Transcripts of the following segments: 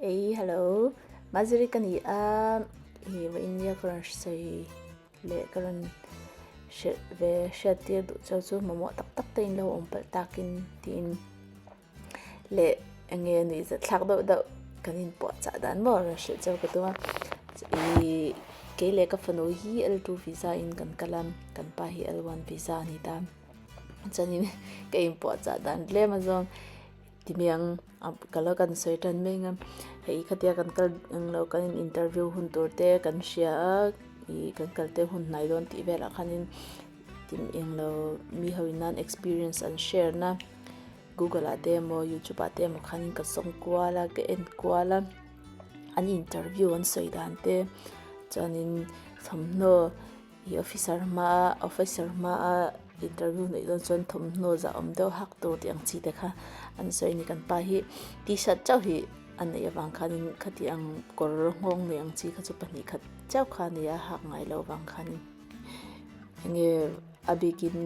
Ei hello Maziri ka ni a i vawiin nia ka rawn sawi leh ka rawn hrilh ve hriat tir duh cheu chu mamawh tak tak te in lo awm palh takin tiin leh eng nge nuih zat thlak deuh deuh kan inpuah chah dan maw rawn hrilh cheu ka tum a ih kei leh ka fanu hi L two visa in kan kal a kan pa hi L one visa a ni ta chuanin ka inpuah chah dan tlem azawng. Timiang ka lo kan sawi tan mek a, hei khatia kan kal englo kan in interview hun tur te kan hria a, ih kan kal te hun hnai dawn tih velah khanin tim englo mi ho in nan experience an share na google ah te emaw youtube ah te emaw khanin ka sawm kual a ka en kual a, an interview an sawi dan te chuanin thawmhnaw. Ih officer hmaa officer hmaa interview neih dawn chuan thawmhnaw zah awm deuh hak tur tih ang chi te kha an sawi a ni kan pa hi t-shirt chauh hi a neih avang khanin khati ang kawr nghawng nei ang chi kha chu pahnih khat chauh kha a ni a hak ngai loh avang khanin enge a bikin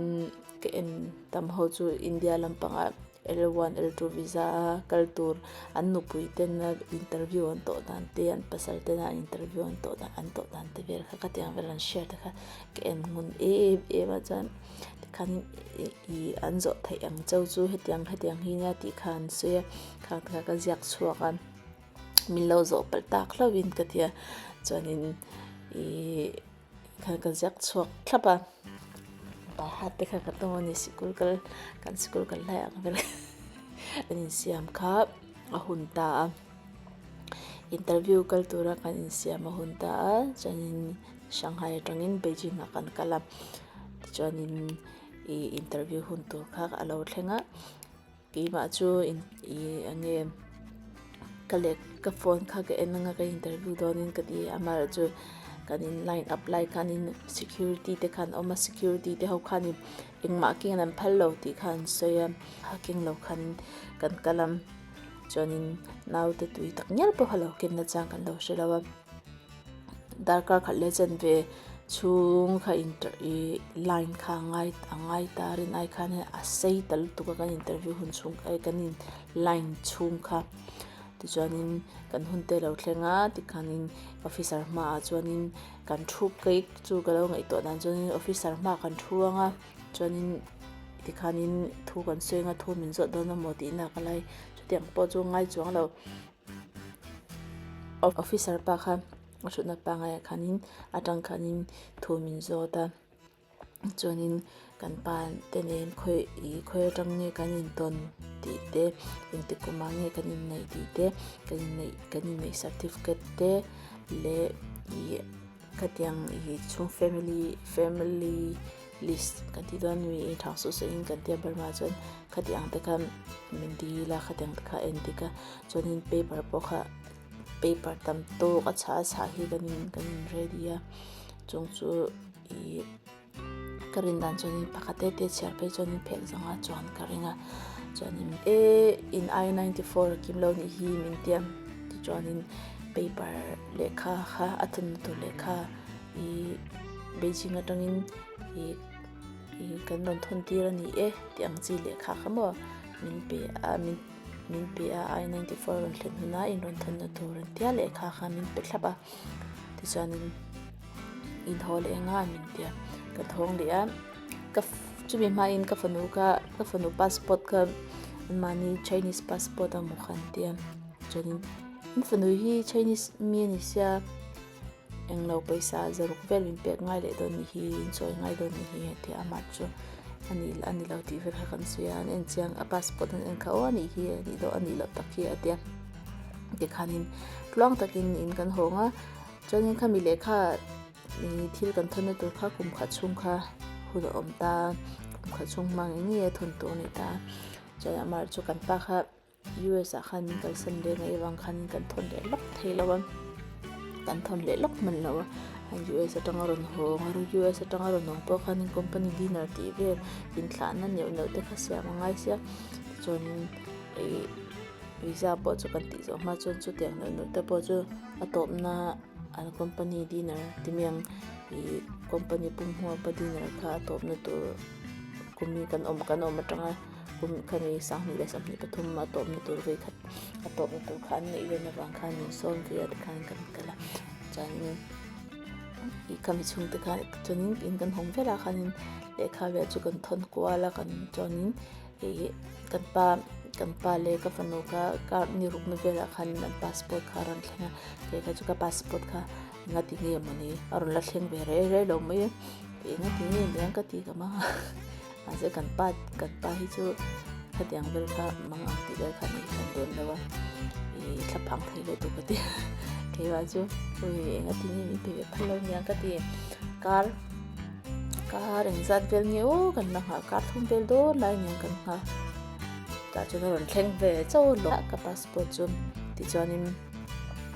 ka en tam ho chu India lampangah. L one L two visa a kal tur an nupui ten a interview an tawh dan te an pasal ten a interview an tawh dan an tawh dan te vel kha ka tiang vel an hriat te kha ka en ngun em em a chuan tikhan ih an zawh theih ang cheu chu hetiang hetiang hi nia tih kha an sawi a khang te kha ka ziak chhuak a min lo zawh palh tak hlauh in ka tia chuanin ih. Kha ka ziak chhuak thlap a, by heart te kha ka tum a ni sikul kal kan sikul kal lai ang vel kan insiam kha a hun ta a, interview kal tura kan insiam a hun ta a chuanin Shanghai atangin Beijing ah kan kal a tichuanin ih interview hun tur kha a lo thleng a. Keimah chu ih eng nge ka leh ka phone kha ka en anga ka interview dawnin ka ti a amaherawhchu kan in line up lai khanin security te khan awm a security te ho khanin engmah keng an phal lo tih kha an sawi a a keng lo khanin kan kal a chuanin naute tui tak ngial pawh kha lo ken na chang kan lo hre lo a. Darkar khat leh chanve chhung kha inter ih line kha a ngai a ngai ta a rin ai khan a sei ta lutuk a kan interview hun chhung eh kan in line chhung kha tichuanin kan hun te a lo thleng a tikhanin officer hmaah chuanin kan thu cake chu ka lo ngaihtuah dan chuanin officer hmaah kan thu ang a chuanin tikhanin thu kan sawi ang a thu min zawt dawn emaw tih nak a lai chutiang pawh chu ngai chuang lo. Officer pa kha a hrutna pangngai ah khanin atang khanin thu min zawt a chuanin kan pa te nen khawi ih khawi atang nge kan intawn tih te engtik kumah nge kan inneih tih te kan inneih kan inneih certificate te leh ih khatiang ih chhung family family list kan tih dawn mi eng thang suh suh in kan tia Burma chuan khatiang te khan min dil a khatiang te kha a en dik a chuanin paper pawh kha paper tam tawk a chhah a chhah hi kan in kan in ready a chung chu ih ka rin dan chuanin pakhat te te chhiar phei chuanin phelh zanga chuan ka ring a chuanin e in I 94 a kim lo nih hi min tia tichuanin paper lehkha kha a thunna tur lehkha. Ih Beijing atangin ih ih kan rawn thawn tir a ni e tih ang chi lehkha kha maw min pe a min min pe a I 94 rawn thlen hun a in rawn thawn na tur an tia lehkha kha min pe thlap a tichuanin in haw leh anga min ti a ka thawng leh a ka chumi hmain ka fanu kha ka fanu passport kha mahni Chinese passport a maw kha an tia chuanin in fanu hi Chinese mi a ni sia. Englo pawisa zaruk vel min pek ngai leh dawn ni hi in chawi ngai dawn ni hi heti amah chu a ni a ni lo tih vel kha kan sawi a an en chiang a passport an en kha aw a nih hi a nih loh a nih loh tak hi a tia tikhanin tluang takin in kan hawng a chuanin khami lehkha ih thil kan thawn na tur kha kum khat chhung kha hun a awm ta kum khat chhung hma ngei ngei a thawn tur a ni ta chuan amah chu kan pa kha. US ah khan min kalsan leh ngaih avang khan kan thawn leh lawk thei lo a, kan thawn leh lawk hman lo a, US atanga rawn hawng a, US atanga rawn hawng pawh khan company dinner tih vel inthlahna neuh neuh te kha siam a ngai sia tichuanin ih visa pawh chu kan tih zawh hma chuan chutiang neuh neuh te pawh chu a tawpna an company dinner ti mai ang ih company pum huapa dinner kha a tawpna tur kumi kan awm kan awm atanga. Kum khami 2023 a tawpna tur vei khat a tawpna tur kha an neih dawn avang khan min sawm ve a tikhan kan kal a chuanin ih khami chhungte khan chuanin in kan hawng velah khanin lehkha vel chu kan thawn kual a kan chuanin ih kan pa kan pa leh ka fanu kha kar ni rukna velah khanin an passport kha a rawn thleng a kei kha chu ka passport kha engati nge mawni a rawn la thleng ve rei rei lo mai a engati nge niang ka ti ka mang a. Mahse kan pa kan pa hi chu khatiang vel kha mang ang tih vel kha ni kan lem lo a ih thla phang thei lo tur ka ti keimah chu ui engati nge min pe ve phal lo nia ka ti kar kar engzat vel nge aw kan la nghah kar thum vel dawn lai nia kan nghah tah chuan a rawn thleng ve chauh a ka passport chu tichuanin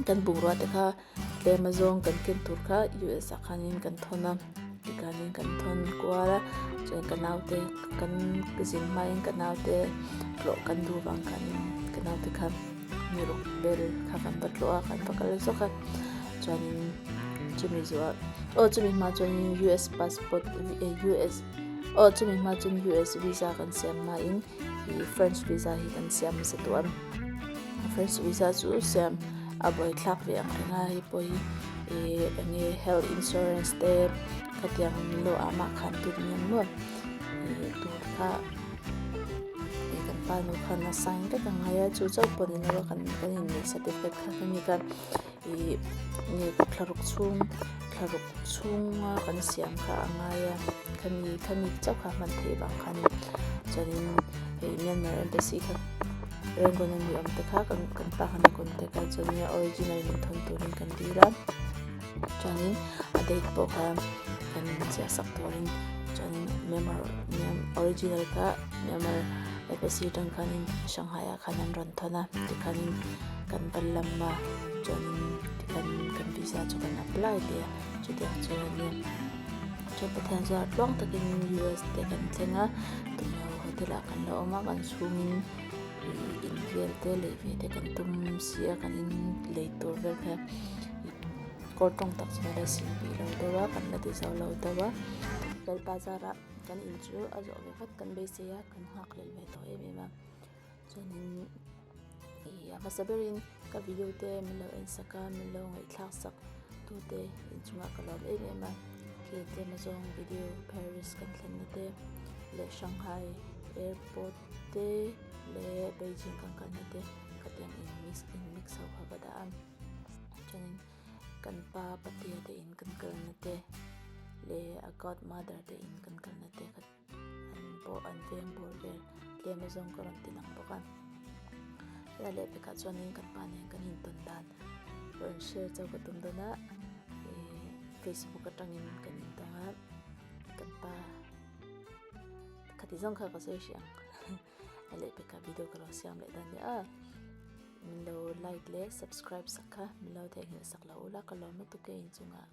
kan bungrua te kha. Tlem azawng kan ken tur kha US ah khanin kan thawn a tikhanin kan thawn kual a chuan ka naute kan zin hmain ka naute tlawh kan duh vang khanin ka naute kha mi ruk vel kha kan va tlawh a kan va kal zawk a chuanin chumi zuah aw chumi hma chuanin US passport US aw chumi hma chuan US visa kan siam hmain. Ih French visa hi kan siam nasa tawh a French visa chu siam a buaithlak ve ang reng a hei pawh hi ih eng nge health insurance te khatiang lo ah mah khan tut nen maw ih tur kha ih kan pa nu khan a sign vek ang ngai a chu chauh pawh ni lo a kan kan inneih certificate kha ka ni khan. Ih nge thlaruk chhung thlaruk chhunga kan siam kha a ngai a khami khami chauh kha hman theih vang khanin chuanin hei Myanmar embassy kha Rangoon a mi awm te kha kan kan pa khan a contact a chuanin a original min thawn turin kan dil a chuanin a date pawh kha kan ziah sak turin chuanin Myanmar original kha Myanmar embassy atang khanin Shanghai ah khan an rawn thawn a tikhanin kan va lam a chuanin tikhan kan visa chu kan apply leh a chutiang chuan a nia chuan Pathian chuan tluang takin U_S te kan thleng a tunah hotel ah kan la awm a kan chhungin ih in vel te lei ve te kan tum si a kan in lei tur vel kha kawr tawng tak chuan a la sim bih lo deuh a kan la ti zo lo deuh a Lalpa zarah kan in chu a zawh ve vat kan beisei a kan nghak leh ve tawh em em a. Chuanin ih a hmasa berin ka video te min lo en sak a min lo ngaihthlak sak tute inchungah ka lawm em em a khi tlem azawng video Paris kan thlenna te leh Shanghai airport te leh Beijing kan kalna te khatiang in mix in mix ho kha ka dah a chuanin kan pa patea te in kan kalna te leh a godmother te in kan kalna te kha. an pawh an veng bawr vel tlem azawng ka rawn ti lang bawk a helai leh pekah chuanin kan pa nen kan intawn dan rawn share chauh ka tum dawn a ihh facebook atangin kan intawng a kan pa khati zawng kha ka sawi hrih ang a leh pekah video ka lo siam leh dawn nia min lo like leh subscribe sak kha min lo theihnghilh sak lo ula ka lawm lutuk e inchungah.